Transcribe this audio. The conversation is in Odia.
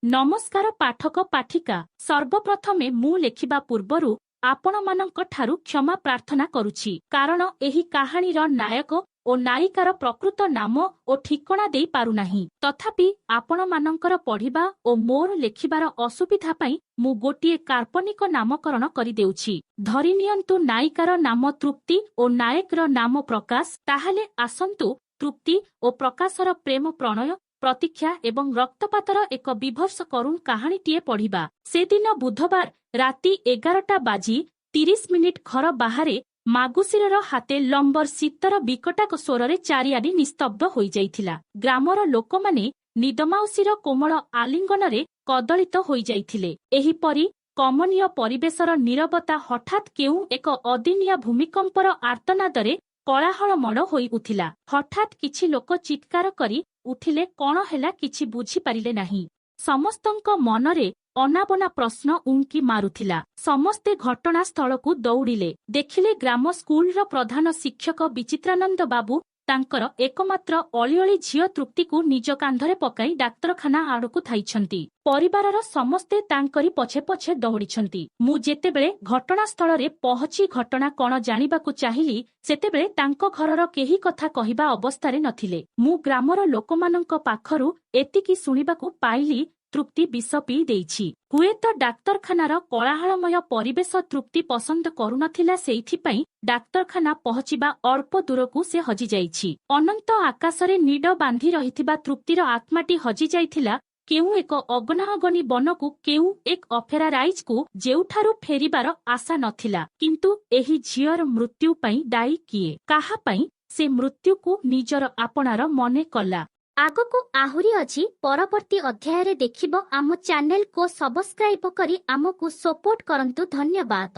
ନମସ୍କାର ପାଠକ ପାଠିକା। ସର୍ବପ୍ରଥମେ ମୁଁ ଲେଖିବା ପୂର୍ବରୁ ଆପଣମାନଙ୍କ ଠାରୁ କ୍ଷମା ପ୍ରାର୍ଥନା କରୁଛି, କାରଣ ଏହି କାହାଣୀର ନାୟକ ଓ ନାୟିକାର ପ୍ରକୃତ ନାମ ଓ ଠିକଣା ଦେଇ ପାରୁନାହିଁ। ତଥାପି ଆପଣମାନଙ୍କର ପଢିବା ଓ ମୋର ଲେଖିବାର ଅସୁବିଧା ପାଇଁ ମୁଁ ଗୋଟିଏ କାଳ୍ପନିକ ନାମକରଣ କରିଦେଉଛି। ଧରିନିଅନ୍ତୁ ନାୟିକାର ନାମ ତୃପ୍ତି ଓ ନାୟକର ନାମ ପ୍ରକାଶ। ତାହେଲେ ଆସନ୍ତୁ ତୃପ୍ତି ଓ ପ୍ରକାଶର ପ୍ରେମ, ପ୍ରଣୟ, ପ୍ରତୀକ୍ଷା ଏବଂ ରକ୍ତପାତର ଏକ ବିଭତ୍ସ କରୁଣ କାହାଣୀଟିଏ ପଢିବା। ସେଦିନ ବୁଧବାର, ରାତି 11ଟା ବାଜି 30 ମିନିଟ୍। ଘର ବାହାରେ ମାଗୁଶିରର ହାତେ ଲମ୍ବର ଶୀତର ବିକଟାକ ସ୍ୱରରେ ଚାରିଆଡେ ନିସ୍ତବ୍ଧ ହୋଇଯାଇଥିଲା। ଗ୍ରାମର ଲୋକମାନେ ନିଦମାଉସୀର କୋମଳ ଆଲିଙ୍ଗନରେ କଦଳିତ ହୋଇଯାଇଥିଲେ। ଏହିପରି କମନୀୟ ପରିବେଶର ନୀରବତା ହଠାତ୍ କେଉଁ ଏକ ଅଦିନିଆ ଭୂମିକମ୍ପର ଆର୍ତ୍ତନାଦରେ କୋଳାହଳମୟ ହୋଇ ଉଠିଲା। ହଠାତ୍ କିଛି ଲୋକ ଚିତ୍କାର କରି ଉଠିଲେ। କଣ ହେଲା, କିଛି ବୁଝିପାରିଲେ ନାହିଁ। ସମସ୍ତଙ୍କ ମନରେ ଅନାବନା ପ୍ରଶ୍ନ ଉଙ୍କି ମାରୁଥିଲା। ସମସ୍ତେ ଘଟଣାସ୍ଥଳକୁ ଦୌଡ଼ିଲେ। ଦେଖିଲେ, ଗ୍ରାମ ସ୍କୁଲର ପ୍ରଧାନ ଶିକ୍ଷକ ବିଚିତ୍ରାନନ୍ଦ ବାବୁ ତାଙ୍କର ଏକମାତ୍ର ଅଳିଅଳି ଝିଅ ତୃପ୍ତିକୁ ନିଜ କାନ୍ଧରେ ପକାଇ ଡାକ୍ତରଖାନା ଆଡ଼କୁ ଧାଇଛନ୍ତି। ପରିବାରର ସମସ୍ତେ ତାଙ୍କରି ପଛେ ପଛେ ଦୌଡ଼ିଛନ୍ତି। ମୁଁ ଯେତେବେଳେ ଘଟଣାସ୍ଥଳରେ ପହଞ୍ଚି ଘଟଣା କଣ ଜାଣିବାକୁ ଚାହିଁଲି, ସେତେବେଳେ ତାଙ୍କ ଘରର କେହି କଥା କହିବା ଅବସ୍ଥାରେ ନଥିଲେ। ମୁଁ ଗ୍ରାମର ଲୋକମାନଙ୍କ ପାଖରୁ ଏତିକି ଶୁଣିବାକୁ ପାଇଲି, ତୃପ୍ତି ବିଷ ପିଇ ଦେଇଛି। ହୁଏତ ଡାକ୍ତରଖାନାର କୋଳାହଳମୟ ପରିବେଶ ତୃପ୍ତି ପସନ୍ଦ କରୁନଥିଲା, ସେଇଥିପାଇଁ ଡାକ୍ତରଖାନା ପହଞ୍ଚିବା ଅଳ୍ପ ଦୂରକୁ ସେ ହଜିଯାଇଛି। ଅନନ୍ତ ଆକାଶରେ ନୀଡ଼ ବାନ୍ଧି ରହିଥିବା ତୃପ୍ତିର ଆତ୍ମାଟି ହଜିଯାଇଥିଲା କେଉଁ ଏକ ଅଗନାଅଗନି ବନକୁ, କେଉଁ ଏକ ଅଫେରା ରାଇଜକୁ, ଯେଉଁଠାରୁ ଫେରିବାର ଆଶା ନଥିଲା। କିନ୍ତୁ ଏହି ଝିଅର ମୃତ୍ୟୁ ପାଇଁ ଦାୟୀ କିଏ? କାହା ପାଇଁ ସେ ମୃତ୍ୟୁକୁ ନିଜର ଆପଣାର ମନେ କଲା? ଆଗକୁ ଆହୁରି ଅଛି, ପରବର୍ତ୍ତୀ ଅଧ୍ୟାୟରେ ଦେଖିବ। ଆମ ଚ୍ୟାନେଲକୁ ସବସ୍କ୍ରାଇବ କରି ଆମକୁ ସପୋର୍ଟ କରନ୍ତୁ। ଧନ୍ୟବାଦ।